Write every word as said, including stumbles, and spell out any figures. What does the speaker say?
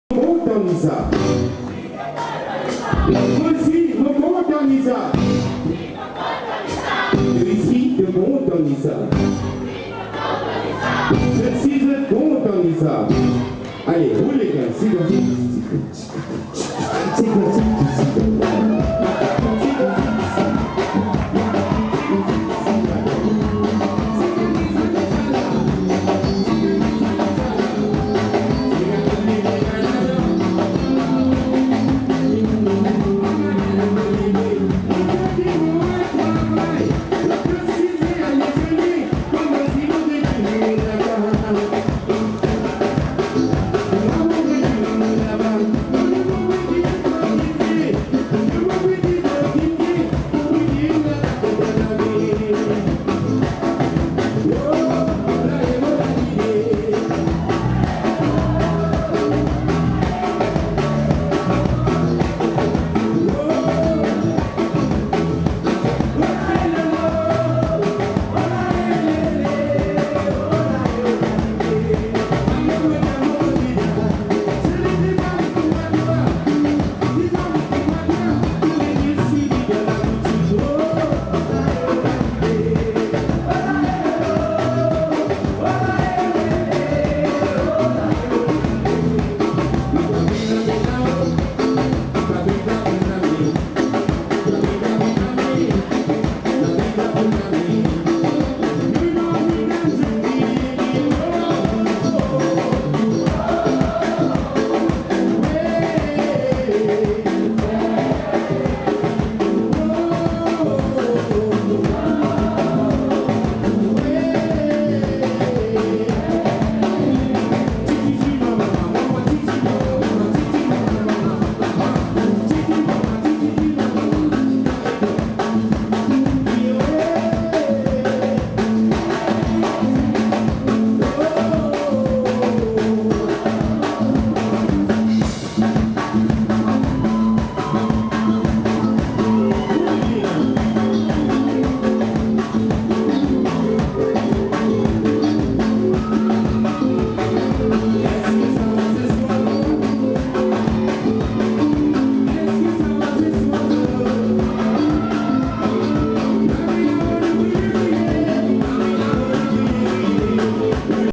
Mo kontan li sa. Mo osi, mo kontan li sa. Mo osi, mo kontan li sa. Mo osi, mo kontan li sa. Ale, roule, gars, sidan, sidan, sidan.